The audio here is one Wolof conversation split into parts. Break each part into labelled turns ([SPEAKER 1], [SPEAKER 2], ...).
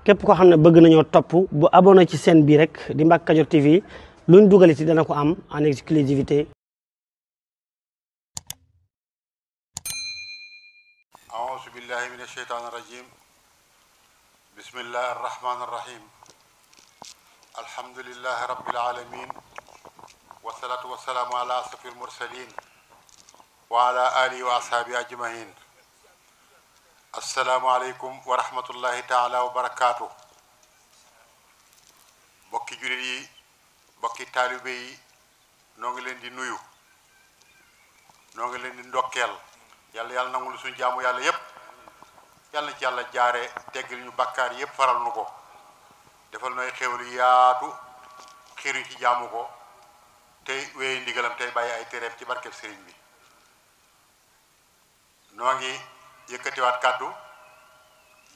[SPEAKER 1] képp koo xam ne bëgg nañoo topp bu abonné ci chaîne bii rek di Mbacke Kadior TV luñ dugal ci dana ko am en exclusivité.
[SPEAKER 2] أعوذ بالله من الشيطان الرجيم بسم الله الرحمن الرحيم الحمد لله رب العالمين والصلاة والسلام على أشرف المرسلين وعلى آله وأصحابه أجمعين السلام عليكم ورحمة الله تعالى وبركاته bokki jullit yi bokki taalibe yi noo ngi leen di nuyu noo ngi leen di ndokkeel yàlla nangul suñu jaamu yàlla yépp yàlla na ci yàlla jaare teggal ñu bàkkaar yépp faral nu ko defal nooy xéwal yaatu xiir ñu ci jaamu ko tey wéy ndigalam tey bàyyi ay téreem ci barkeb sëriñ bi noo ngi yëkkatiwaat kàddu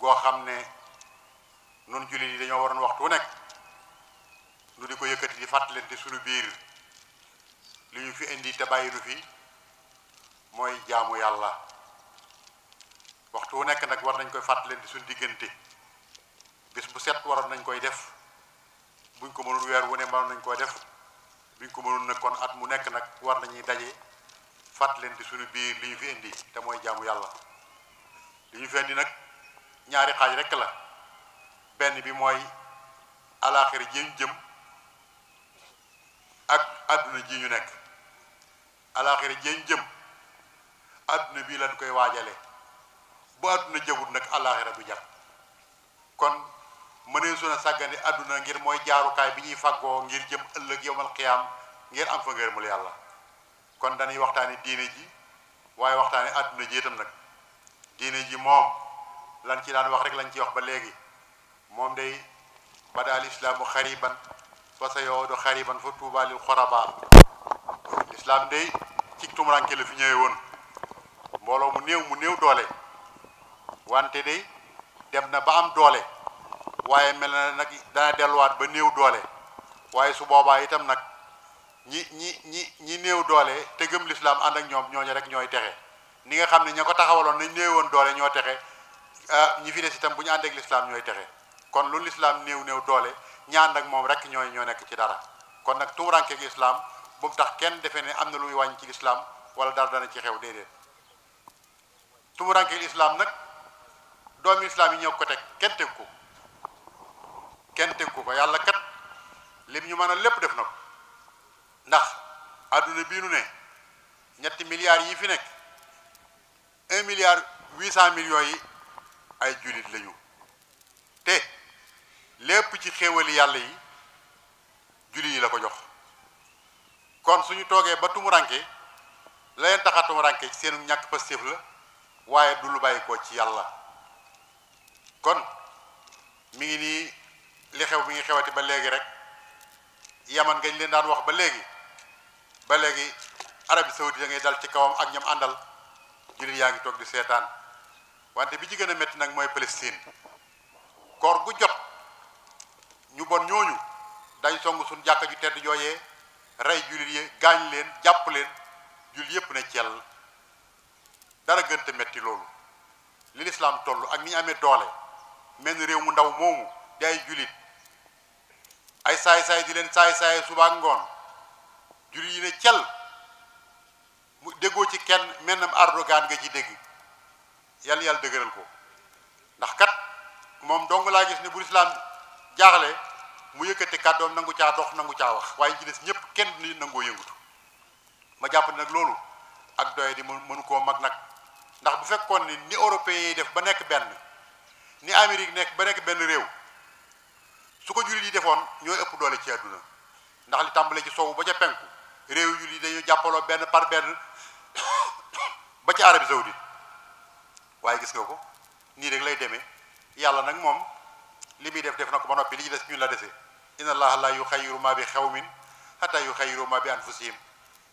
[SPEAKER 2] goo xam ne nun jullit yi dañoo waroon waxtu wu nekk nu di ko yëkkati di fàttalante suñu biir li ñu fi indi te bàyyi nu fi mooy jaamu yàlla waxtu wu nekk nag war nañ koy fàttalante suñu diggante bis bu set waroon nañ koy def buñ ko mënul weer wu ne mënoon nañ koy def buñ ko mënul nag kon at mu nekk nag war nañuy daje fàttalante suñu biir li ñu fi indi te mooy jaamu yàlla li ñu fi indi nag ñaari xaaj rekk la benn bi mooy alaaxira ji ñu jëm ak àdduna ji ñu nekk alaaxira ji ñu jëm àdduna bii lañ koy waajale bu àdduna jëgut nag alaaxira du jag kon mënee suna sàggane àdduna ngir mooy jaarukaay bi ñuy fàggoo ngir jëm ëllëg yowmal xiyaam ngir am fa ngërëmul yàlla kon dañuy waxtaane diine ji waaye waxtaane àdduna ji itam nag diine ji moom lan ci daan wax rek lañ ci wax ba léegi moom day bada al islaamu xariban fa sa yoodu xariban fa tuuba lil xoraba lislaam day ci tumuranke la fi ñëwee woon mbooloo mu néew doole wante day dem na ba am doole waaye mel na nag dana delluwaat ba néew doole waaye su boobaa itam nag ñi néew doole te gëm lislaam ànd ak ñoom ñooñu rek ñooy texe ni nga xam ne ña ko taxawaloon nañ néewoon doole ñoo texe ñi fi des itam bu ñu ànd ak lislaam ñooy texe kon lu lislaam néew doole ñaan ak moom rek ñoo nekk ci dara kon nag tumurankeeg lislaam bu mu tax kenn defee ne am na luy wàññi ci lislaam wala dara dana ci xew déedéet tumurankeeg lislaam nag doomi lislaam yi ñoo ko teg kenn teg ko yàlla kat lim ñu mën a lépp def na ko ndax adduna bii nu ne ñetti milliards yi fi nekk 1,8 milliard yi ay jullit lañu te lépp ci xéewali yàlla yi jullit yi la ko jox kon suñu toogee ba tumuranke la leen taxa tumuranke ci seenu ñàkk pastéef la waaye du lu bàyyi ko ci yàlla kon mi ngi nii li xew mi ngi xewati ba léegi rek yaman ngañ leen daan wax ba léegi Arabie Saoudite da ngay dal ci kawam ak ñam àndal jullit yaa ngi toog di seetaan wante bi ci gën a métti nag mooy Palestine koor gu jot ñu bon ñooñu dañ song suñ jàkka ju tedd jooyee rey jullit yi gaañ leen jàpp leen jullit yépp ne cell dara gënte metti loolu li lislaam toll ak ni ñu amee doole mel ni réew mu ndaw moomu di ay jullit ay saay-saay di leen saay-saay suba ak ngoon jullit yi ne cell mu déggoo ci kenn mennam Erdogan nga ci dégg yàlla dëgëral ko ndax kat moom dong laa gis ne bu lislaam jaaxle mu yëkkati kàddoom nangu caa dox nangu caa wax waaye ci des ñëpp kenn ni nangoo yëngutu ma jàpp ne nag loolu ak doye di mënu koo mag nag ndax bu fekkoon ni européens yi def ba nekk benn ni Amérique nekk ba nekk benn réew su ko jullit yi defoon ñooy ëpp doole ci àdduna ndax li tàmbale ci sowu ba ca penku réew jullit yi dañu jàppaloo benn par benn ba ci Arabie Saoudite waaye gis nga ko nii rek lay demee yàlla nag moom li muy def na ko ba noppi li ci des ñun la desee inna allaha la yuxayyiru ma bi xawmin hatta yuxayyiru ma bi anfusihim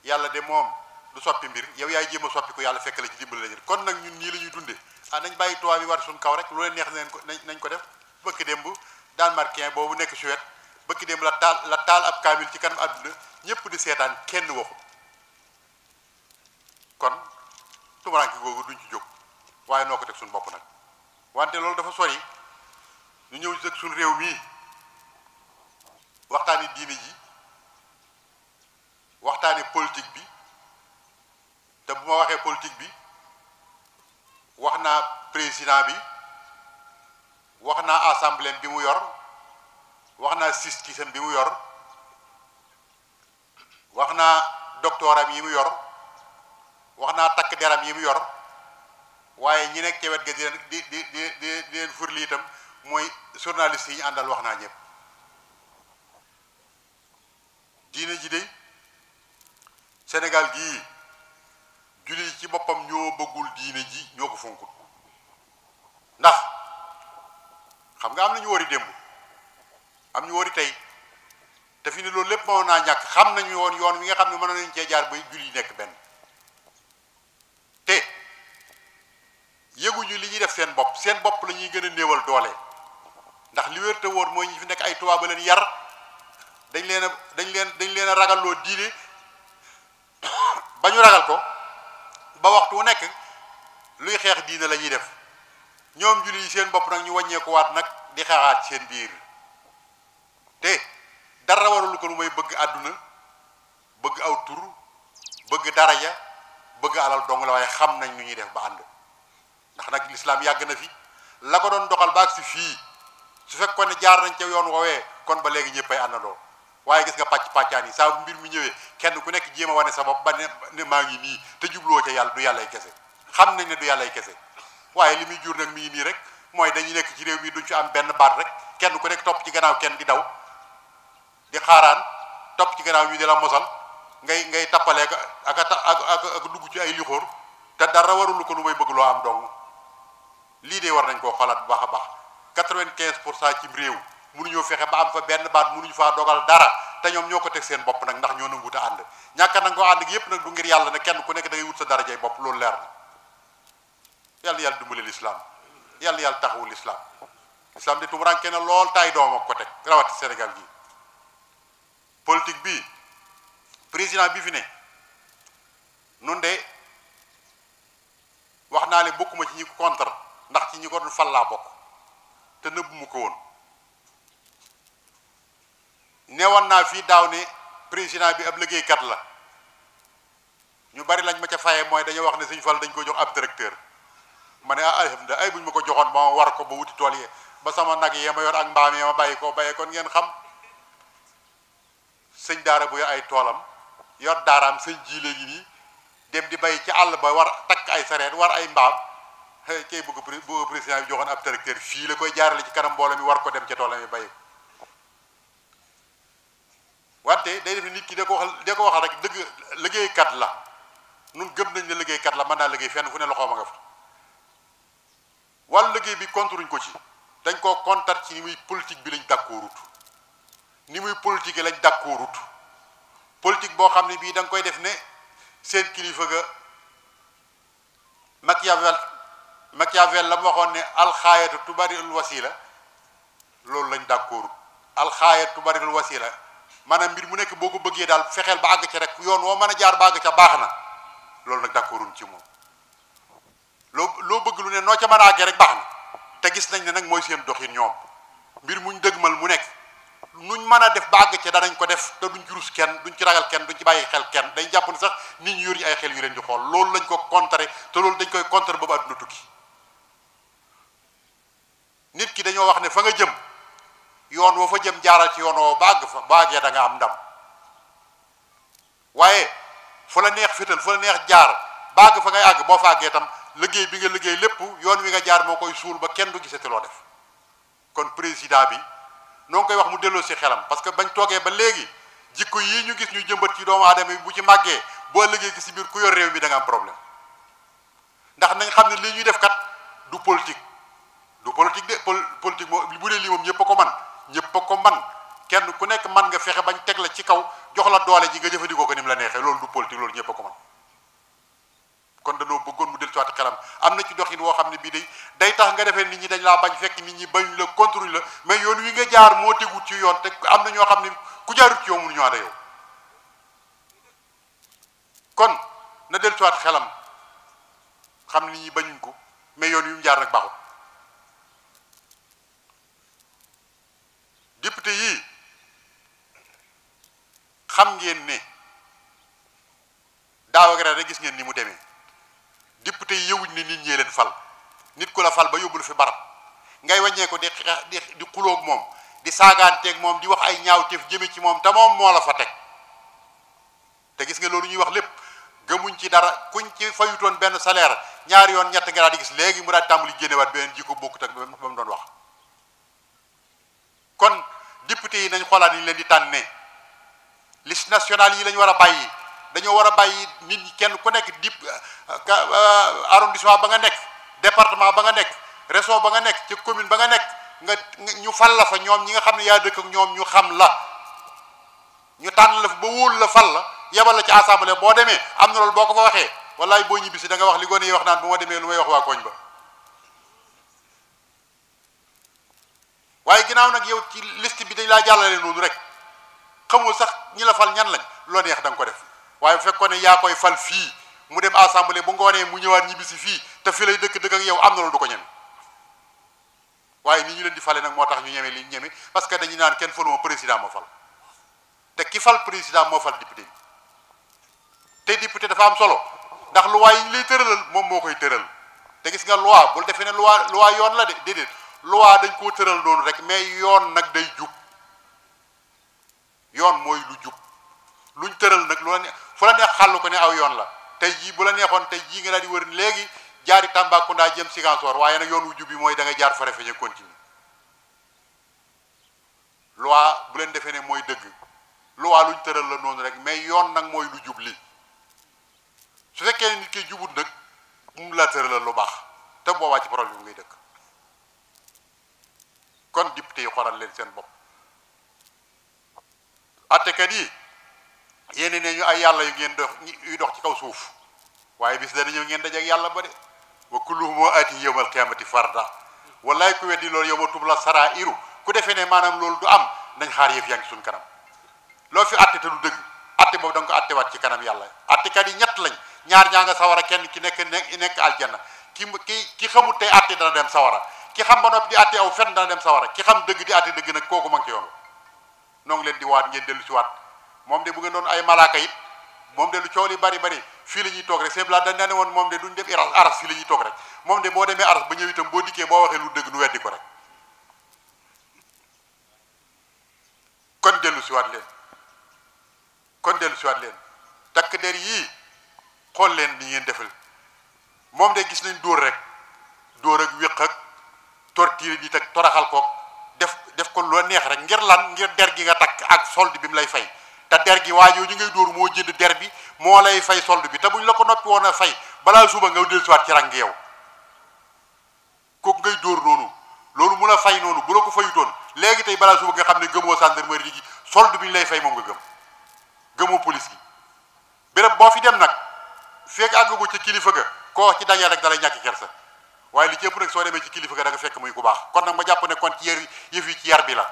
[SPEAKER 2] yàlla de moom du soppi mbir yow yaay jéem a soppi ko yàlla fekk la ci dimbali la kon nag ñun nii la ñuy dundee nañ bàyyi tubaab yi war suñ kaw rek lu leen neex nañ ko def bëkk démb Danemarkien boobu nekk Suède bëkk démb la taal ab kaamil ci kanam àdduna ñëpp di seetaan kenn waxu kon tumuranke googu duñ ci jóg waaye noo ko teg suñu bopp nag wante loolu dafa sori ñu ñëw ci suñu réew mii waxtaani diine ji waxtaani politique bi te bu ma waxee politique bi wax naa président bi wax naa assemblée bi mu yor wax naa justice bi mu yor wax naa doctoram yi mu yor wax naa takk deram yi mu yor waaye ñi nekk ci wet ga di leen furli itam mooy journaliste yi ñu àndal wax naa ñëpp diine ji de Sénégal gii jullit yi ci boppam ñoo bëggul diine ji ñoo ko fonkut ndax xam nga am na ñu wari démb am ñu wari tey te fi ne loolu lépp moo naa ñàkk xam nañu woon yoon wi nga xam ne mën nañu cee jaar ba jullit yi nekk benn te yëguñu li ñuy def seen bopp la ñuy gën a néewal doole ndax li wér te wóor mooy ñi fi nekk ay tubaab ba leen yar dañ leen a ragalloo diine ba ñu ragal ko ba waxtu wu nekk luy xeex diine la ñuy def ñoom jullit yi seen bopp nag ñu wàññeeku waat nag di xeexaat seen biir te dara warul ko lu may bëgg àdduna bëgg aw tur bëgg daraja bëgg alal dong la waaye xam nañ nu ñuy def ba ànd ndax nag lislaam yàgg na fi la ko doon doxal baag si fii su fekkoon ne jaar nañ ca yoon woowee kon ba léegi ñëppay àndandoo waaye gis nga pàccaan yi saa bu mbir mi ñëwee kenn ku nekk jéem a wane sa bopp ba ne maa ngi nii te jubloo ca yàlla du yàllay kese xam nañ ne du yàllay kese waaye li muy jur nag mi ngi nii rek mooy dañuy nekk ci réew mi duñ ci am benn baat rek kenn ku nekk topp ci gannaaw kenn di daw di xaaraan topp ci gannaaw ñu di la mosal ngay tappalee ak dugg ci ay lixóor te dara warul ko lu may bëgg loo am dong lii de war nañ koo xoolaat bu baax a baax 95% ci réew mënuñoo fexe ba am fa benn baat mënuñu faa dogal dara te ñoom ñoo ko teg seen bopp nag ndax ñoo nanguwut a ànd ñàkk nag ko ànd gi yépp nag du ngir yàlla ne kenn ku nekk da ngay wut sa darajay bopp loolu leer na yàlla dimbale lislaam yàlla taxawu lislaam de tumuranke na lool tay doom ak ko teg rawati Sénégal gi politique bi président bi fi ne nun de wax naa ne bokkuma ci ñi ko contre ndax ci ñi ko doon fal laa bokk te nëbb mu ko woon newoon naa fii daaw ne président bi ab liggéeykat la ñu bari lañ ma ca faye mooy dañoo wax ne suñu fal dañ ko jox ab directeur ma ne alhamdulilah ay buñ ma ko joxoon ba ma war ko ba wuti tool yi ba sama nag yi ma yor ak mbaam yi ma bàyyi ko bàyyee kon ngeen xam sëñ daara bu yor ay toolam yor daaraam sëñ ji léegi nii dem di bay ci àll ba war takk ay sareet war ay mbaam kay bëgg président bi joxoon ab directeur fii la koy jaarale ci kanam mbooloo mi war ko dem ca toolam yi bàyyi ko wante day def nit ki da ko waxal rek dëgg liggéeykat la nun gëm nañ ne liggéeykat la mën naa liggéey fenn fu ne loxoom a nga fa wàllu liggéey bi kontruñ ko ci dañ koo kontar ci ni muy politique bi lañ d'accordut ni muy politique lañ d'accordut politique boo xam ne bii da nga koy def ne seen kilifa ga Machiavel la mu waxoon ne alxaayatu tubarirul wasila loolu lañ d'accordut alxaayatu tubarirul wasila maanaam mbir mu nekk boo ko bëggee daal fexeel ba àgg ca rek yoon woo mën a jaar ba àgg ca baax na loolu nag d'accorduñ ci moom loo bëgg lu ne noo ca mën a àggee rek baax na te gis nañ ne nag mooy seen doxin ñoom mbir muñ dëgmal mu nekk nuñ mën a def ba àgg ca danañ ko def te duñ ci rus kenn duñ ci ragal kenn duñ ci bàyyi xel kenn dañ jàpp ne sax nit ñi yor ay xel yu leen di xool loolu lañ ko contrer te loolu dañ koy contrer boobu àdduna tukki nit ki dañoo wax ne fa nga jëm yoon woo fa jëm jaaral ci yoon woo ba àgg fa ba àggee da nga am ndam waaye fu la neex fétal fu la neex jaar ba àgg fa ngay àgg boo fa àggee tam liggéey bi nga liggéey lépp yoon wi nga jaar moo koy suul ba kenn du gisati loo def kon président bi noo ngi koy wax mu delloo si xelam parce que bañ toogee ba léegi jikko yii ñu gis ñu jëmbat ci doomu aadama yi bu ci màggee boo liggéey gi si biir ku yor réew mi da nga am problème ndax nañ xam ne lii ñuy def kat du politique de politique moo bu dee lii moom ñëpp a ko man ñëpp a ko man kenn ku nekk man nga fexe bañ teg la ci kaw jox la doole ji nga jëfandikoo ko ni mu la neexee loolu du politique loolu ñëpp a ko man kon dañoo bëggoon mu del ci waat xelam am na ci doxin woo xam ne bii day tax nga defee nit ñi dañ laa bañ fekk nit ñi bañ la contrôle la mais yoon wi nga jaar moo tegut ci yoon te am na ñoo xam ne ku jaarut ci yow mënuñu ànd yow kon na del ci waat xelam xam nit ñi bañuñ ko mais yoon wi mu jaar nag baaxut député yii xam ngeen ne daaw ak ren rek gis ngeen ni mu demee député yi yëwuñ ne nit ñee leen fal nit ku la fal ba yóbbul fi barab ngay wàññee ko di xulóog moom di saagaanteeg moom di wax ay ñaawteef jëme ci moom te moom moo la fa teg te gis nga loolu ñuy wax lépp gëmuñ ci dara kuñ ci fayutoon benn salaire ñaari yoon ñett nga daal di gis léegi mu daal tàmbali génnewaat beneen ji ko bokkut ak ba mu doon wax. kon député yi nañ xoolaat ni ñu leen di tànnee liste nationale yi lañ war a bàyyi dañoo war a bàyyi nit ñi kenn ku nekk arrondissement ba nga nekk département ba nga nekk région ba nga nekk ci commune ba nga nekk nga ñu fal la fa ñoom ñi nga xam ne yaa dëkk ak ñoom ñu xam la ñu tànn la fa ba wóolu la fal la yebal la ci assemblée boo demee am na loolu boo ko fa waxee wallaay boo ñibbisi da nga wax li gone yi wax naan bu ma demee lu may wax waa koñ ba waaye ginnaaw nag yow ci liste bi dañ laa jàllale noonu rek xamul sax ñi la fal ñan lañ loo neex da nga ko def waaye bu fekkoon ne yaa koy fal fii mu dem assemblée bu ngoonee mu ñëwaat ñibbisi fii te fi lay dëkk ak yow am na loolu du ko ñeme waaye ni ñu leen di fale nag moo tax ñu ñeme li ñu ñeme parce que dañu naan kenn faluma président moo fal te ki fal président moo fal député bi te député dafa am solo ndax loi yi ñu lay tëralal moom moo koy tëral te gis nga loi bul defee ne loi yoon la de déedéet loi dañ koo tëral noonu rek mais yoon nag day jub yoon mooy lu jub luñ tëral nag lu la ne fu la neex xàll ko ne aw yoon la tey jii bu la neexoon tey jii nga daal di wër léegi jaari Tambacounda jëm Ziguinchor waaye nag yoon wu jub bi mooy da nga jaar Farafeñe continue loi bu leen defee ne mooy dëgg loi luñ tëral la noonu rek mais yoon nag mooy lu jub li su fekkee ne nit ki jubut nag mu la tëralal lu baax te boobaa ci problème ngay dëkk kon député yi xoolal leen seen bopp attekat yi yéene ne ñu ay yàlla yu ngeen dox ci kaw suuf waaye bis dana ñëw ngeen daje ak yàlla ba de wa kulluhum aati yawmal qiyaamati farda wallaay ku weddi loolu yawma tubla saraa'iru ku defee ne maanaam loolu du am nañ xaar yëf yaa ngi suñ kanam loo fi atte te du dëgg atte boobu da nga ko attewaat ci kanam yàlla attekat yi ñett lañ ñaar ñaa nga sawara kenn ki nekk aljanna ki xamut tey atte dana dem sawara ki xam ba noppi di atte aw fen dana dem sawara ki xam dëgg di atte dëgg nag kooku ma ngi ci yoon noo ngi leen di waat ngeen dellu si waat moom de bu ngeen doon ay malaaka it moom de lu coow li bari bari fii la ñuy toog rek c'est dañ ne woon moom de duñ dem aras fii la ñuy toog rek moom de boo demee aras ba ñëw itam boo dikkee boo waxee lu dëgg nu weddi ko rek kon dellu si waat leen takk der yii xool leen ni ngeen defal moom de gis nañ dóor rek dóor ak wéq ak torture nit ak toraxal ko def ko lu neex rek ngir lan ngir der gi nga takk ak solde bi mu lay fay te der gi waajoo ñu ngay dóor moo jënd der bi moo lay fay solde bi te buñ la ko noppi woon a fay balaa suba nga dellusiwaat ci rang yow kooku ngay dóor noonu loolu mu la fay noonu bu la ko fayutoon léegi tey balaa suba nga xam ne gëmoo gendarmerie gi solde bi ñu lay fay moom nga gëmoo police gi béréb boo fi dem nag fekk àggagu ca kilifa ga koo ci daje rek dalay ñàkk kersa waaye li ci ëpp nag soo demee ci kilifa ga da nga fekk muy ku baax kon nag ma jàpp ne kon ci yëf yi ci yar bi la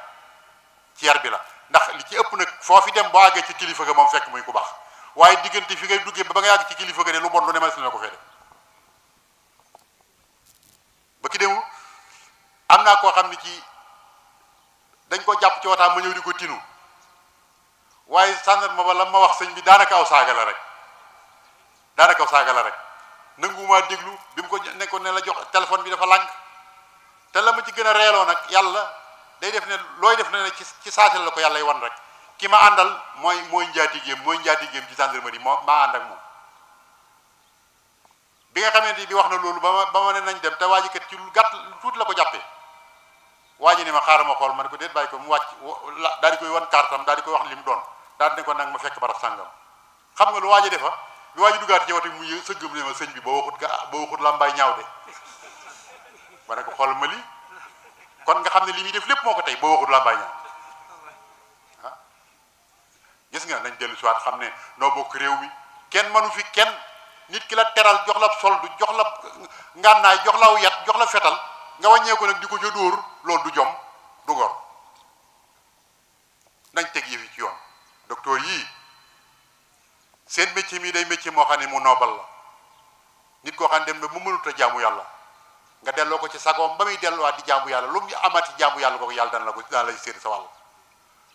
[SPEAKER 2] ndax li ci ëpp nag foo fi dem boo àggee ci kilifa ga moom fekk muy ku baax waaye diggante fi ngay duggee ba ngay àgg ci kilifa ga ne lu bon lu ne mas na ko fee def ba ki dému am naa koo xam ne ci dañ ko jàpp ci wataam ma ñëw di ko tinu waaye gendarme ba la ma wax sëñ bi daanaka aw saaga la rek nangumaa déglu bi mu ko nekkoon ne la jox téléphone bi dafa lànk te la ma ci gën a reeloo nag yàlla day def ne looy def ne ci saasel la ko yàlla y wan rek ki ma àndal mooy njaatigéem ci gendarmerie maa ànd ak moom bi nga xamante bi wax na loolu ba ma ne nañ dem te waa ji kat ci lu gàtt tuuti la ko jàppee waa ji ne ma xaaral ma xool ma ne ko déet bàyyi ko mu wàcc daal di koy wan kartam daal di koy wax li mu doon daal di ne ko nag ma fekk barab sàngam xam nga lu waa ji defa bi waa ji duggaat ci wati mu sëggam ne ma sëñ bi boo waxut làmbaay ñaaw de ma ne ko xool ma lii kon nga xam ne li muy def lépp moo ko tey boo waxut làmbaay ñaaw ah gis nga nañ dellu si waat xam ne noo bokk réew mi kenn mënu fi kenn nit ki la teral jox la soldu jox la ngànnaay jox la yat jox la fetal nga wàññee ko nag di ko ca dóor loolu du jom du ngor nañ teg yëfi ci yoon docteur yii seen métier mi day métier moo xam ne mu noobal la nit koo xam ne dem na mu mënut a jaamu yàlla nga delloo ko ci sagoom ba muy delluwaat di jaamu yàlla lu mu amati jaamu yàlla kooku yàlla dana la ko dana lay séen sa wàll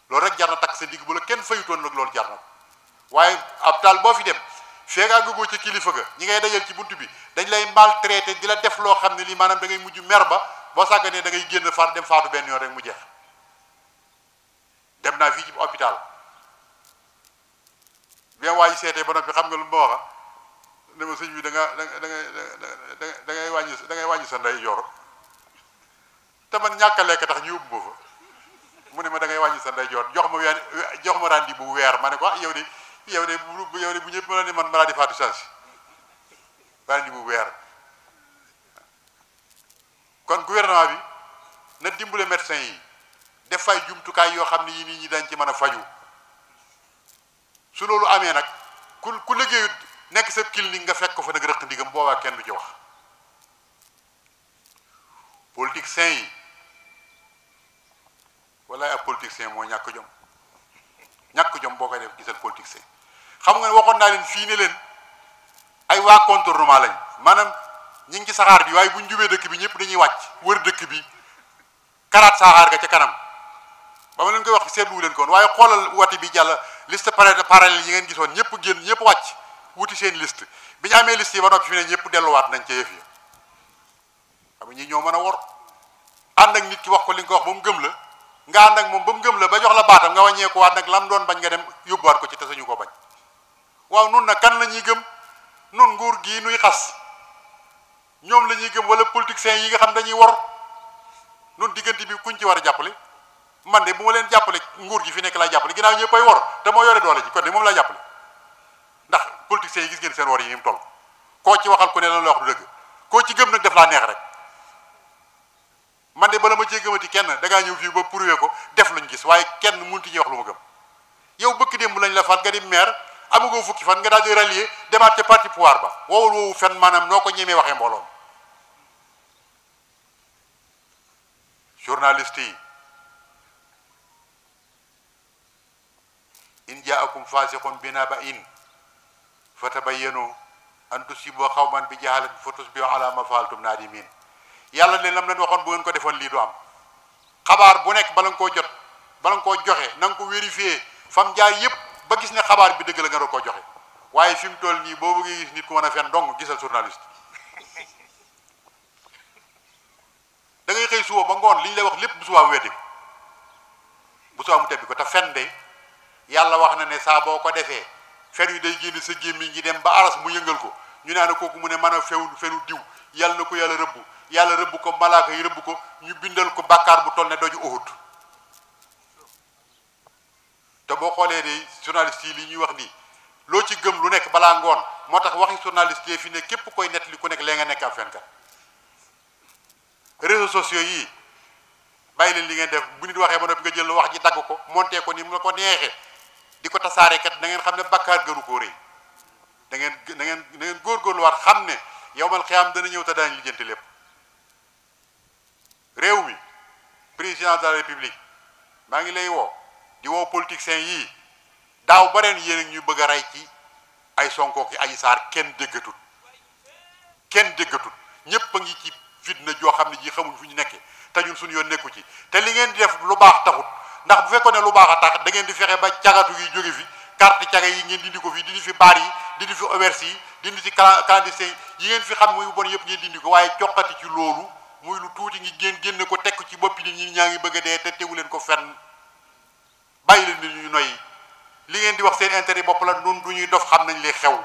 [SPEAKER 2] loolu rek jar na takk sa digg bu la kenn fayutoon nag loolu jar na ko waaye ab taal boo fi dem feegaa gëgoo ci kilifa ga ñi ngay dajal ci bunt bi dañ lay maltraité di la def loo xam ne lii maanaam da ngay mujj mer ba boo sàgganee da ngay génn far dem faatu benn yoon rek mu jeex. dem naa fii ci hôpital bien waaye seetee ba noppi xam nga lu ma waxa ne ma sëñ bi da ngay wàññi sa ndey yor te man ñàkk a lekk tax ñu yóbbu ma fa mu ne ma da ngay wàññi sa ndey yor jox ma rendez-vous bu weer ma ne ko ah yow de bu ñëpp ma ne man maladie faatu change rendez-vous bu weer kon gouvernement bi na dimbale médecin yi def fay jumtukaay yoo xam ne yi nit ñi dañ ci mën a faju su loolu amee nag ku liggéeyut nekk sa clinique nga fekk ko fa nag rëq ndigam boobaa kenn du ci wax politiciens yi walaay ab politicien moo ñàkk jom boo koy def gisal politicien xam nga ne waxoon naa leen fii ne leen ay waa contournement lañ maanaam ñi ngi ci saxaar bi waaye bu ñu jubee dëkk bi ñëpp dañuy wàcc wër dëkk bi karaat saxaar ga ca kanam ba ma leen koy wax seetlu leen koon waaye xoolal wati bi jàll liste parallèle yi ngeen gisoon ñëpp génn ñëpp wàcc wuti seen liste bi ñu amee liste yi ba noppi fi ne ñëpp delluwaat nañ ca yëf yi xam nga ñi ñoo mën a wor ànd ak nit ki wax ko li nga ko wax ba mu gëm la nga ànd ak moom ba mu gëm la ba jox la baatam nga wàññeeku waat nag lam doon bañ nga dem yóbbuwaat ko ci te sañu ko bañ waaw nun nag kan la ñuy gëm nun nguur gii nuy xas ñoom la ñuy gëm wala politiciens yi nga xam dañuy wor nun diggante bi kuñ ci war a jàppale man de bu ma leen jàppale nguur gi fi nekk laa jàppale ginnaaw ñëpp ay wor te moo yore doole ji kon de moom laa jàppale ndax politiciens yi gis ngeen seen wor yi ni mu toll koo ci waxal ku ne la wax du dëgg koo ci gëm nag def laa neex rek man de bala ma cee gëmati kenn da ngaa ñëw fii ba prouvé ko def luñ gis waaye kenn mënut ci wax lu ma gëm yow bëkk démb lañ la fal nga di maire amagoo fukki fan nga daal di rallier demaat ca parti pouvoir ba wowul woowu fen maanaam noo ko ñemee waxee mbooloom journaliste yi in jaakum fasiqun binaba'in fatabayyanu an tusibu qawman bi jahalatin fatusbihu ala ma fa'altum nadimin yàlla leen lam leen waxoon bu ngeen ko defoon lii du am xabaar bu nekk bala nga koo jot bala nga koo joxe na nga ko vérifier fam jaar yëpp ba gis ne xabaar bi dëgg la nga doon koo joxe waaye fi mu toll nii boo bëggee gis nit ku mën a fen dong gisal journaliste da ngay xëy suba ba ngoon li ñu lay wax lépp bu subaa mu weddi ko bu subaa mu tebbi ko te fen de yàlla wax na ne saa boo ko defee fen yu day génn sa gémmiñ gi dem ba aras mu yëngal ko ñu naan kooku mu ne mën a fenu diw yàlla na ko yàlla rëbb ko malaaka yi rëbb ko ñu bindal ko bàkkaar bu toll ne doju Uhud te boo xoolee de journaliste yi li ñuy wax nii loo ci gëm lu nekk balaa ngoon moo tax waxi journaliste yi fi ne képp koy nettali ku nekk lee nga nekk ab fenkat réseaux sociaux yi bàyyi leen li ngeen def bu nit waxee ba noppi nga jël wax ji dagg ko monté ko ni mu la ko neexee di ko tasaare kat da ngeen xam ne bàkkaar gënu koo rëy da ngeen góorgóorluwaat xam ne yowmal xiyaam dana ñëw te daañu lijjanti lépp réew mi président de la république maa ngi lay woo di woo politiciens yii daaw ba ren yéen ñu bëgg a rey ci ay Sonko ki Adji Sarr kenn déggatut ñépp a ngi ci fitna joo xam ne ji xamuñ fu ñu nekkee te ñun suñu yoon nekku ci te li ngeen di def lu baax taxut ndax bu fekkoon ne lu baax a tax da ngeen di fexe ba cagatu yi jóge fi carte caga yi ngeen dindi ko fi dindi fi baar yi dindi fi auberge yi dindi fi clandestin yi ngeen fi xam muy bon yëpp ngeen dindi ko waaye coqati ci loolu muy lu tuuti ngi génne ko tekk ci boppi nit ñi ñaa ngi bëgg a dee te tegu leen ko fenn bàyyi leen nit ñu noyyi li ngeen di wax seen intérêt bopp la nun du ñuy dof xam nañ li xew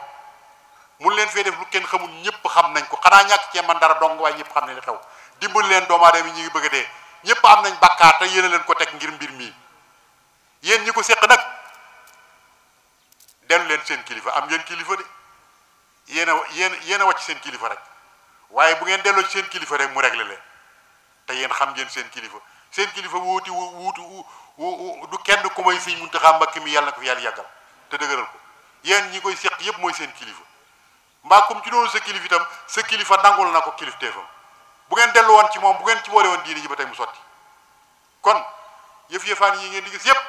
[SPEAKER 2] mun leen fee def lu kenn xamul ñëpp xam nañ ko xanaa ñàkk cee man dara dong waaye ñëpp xam nañ li xew dimbali leen doomu aadama yi ñu ngi bëgg a dee ñëpp am nañ bàkkaar te yéen a leen ko teg ngir mbir mii yéen ñi ko séq nag dellu leen seen kilifa am ngeen kilifa de yéen a wàcc seen kilifa rek waaye bu ngeen delloo ci seen kilifa rek mu réglé leen te yéen xam ngeen seen kilifa wuutu du kenn ku may Sëñ Muntaxa Mbakke mi yàlla na ko fi yàlla yàggal te dëgëral ko yéen ñi koy séq yëpp mooy seen kilifa mbaa comme ci doonu sa kilifa itam sa kilifa nangul na ko kilifteefam bu ngeen dellu woon ci moom bu ngeen ci boole woon diine ji ba tey mu sotti kon yëf-yëfaan yi ngeen di gis yëpp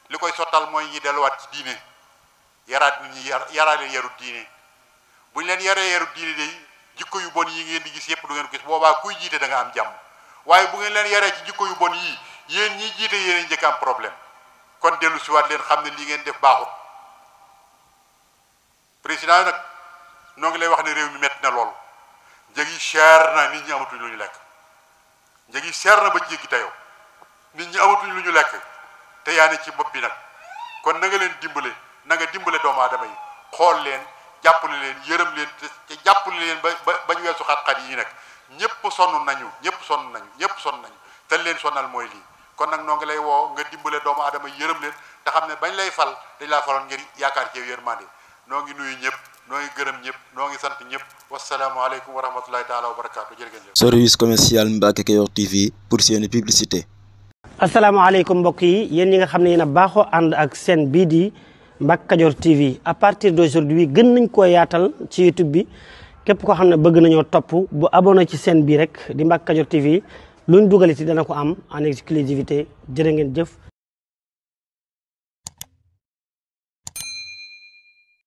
[SPEAKER 2] li koy sottal mooy ñi delluwaat ci diine yaraat nit ñi yaraale yarut diine bu ñu leen yaree yarut diine de jikko yu bon yi ngeen di gis yëpp du ngeen ko gis boobaa kuy jiite da nga am jàmm waaye bu ngeen leen yaree ci jikko yu bon yii yéen ñi jiite yéen njëkk am problème kon dellu si waat leen xam ne li ngeen def baaxut président yi nag noo ngi lay wax ne réew mi metti na lool njëg yi cher na nit ñi amatuñ lu ñu lekk njëg yi cher na ba jéggi tayoo nit ñi amatuñ lu ñu lekk te yaa ne ci bopp bi nag kon na nga leen dimbale na nga dimbale doomu aadama yi xool leen jàppale leen yërëm leen te jàppale leen ba ñu weesu xat-xat yi nag ñëpp sonn nañu te leen sonal mooy lii kon nag noo ngi lay woo nga dimbale doomu aadama yërëm leen te xam ne bañ lay fal dañ laa faloon ngir yaakaar ci yërmande noo ngi nuyu ñëpp noo ngi gërëm ñëpp noo ngi sant ñëpp wasalaamaaleykum wa rahmatulahi taala wa barakaatu jërë ngeen jëf.
[SPEAKER 3] Service commercial Mbacke Kadior TV pour seeni publicité.
[SPEAKER 1] asalaamaaleykum mbokk yi yéen ñi nga xam ne yéen a baaxoo ànd ak seen bii di Mbacke Kadior TV à partir d'aujourd'hui gën nañ koo yaatal ci YouTube bi képp koo xam ne bëgg nañoo topp bu abonné ci seen bii rek di Mbacke Kadior TV luñ dugal ci dana ko am en exclusivité jërë ngeen jëf.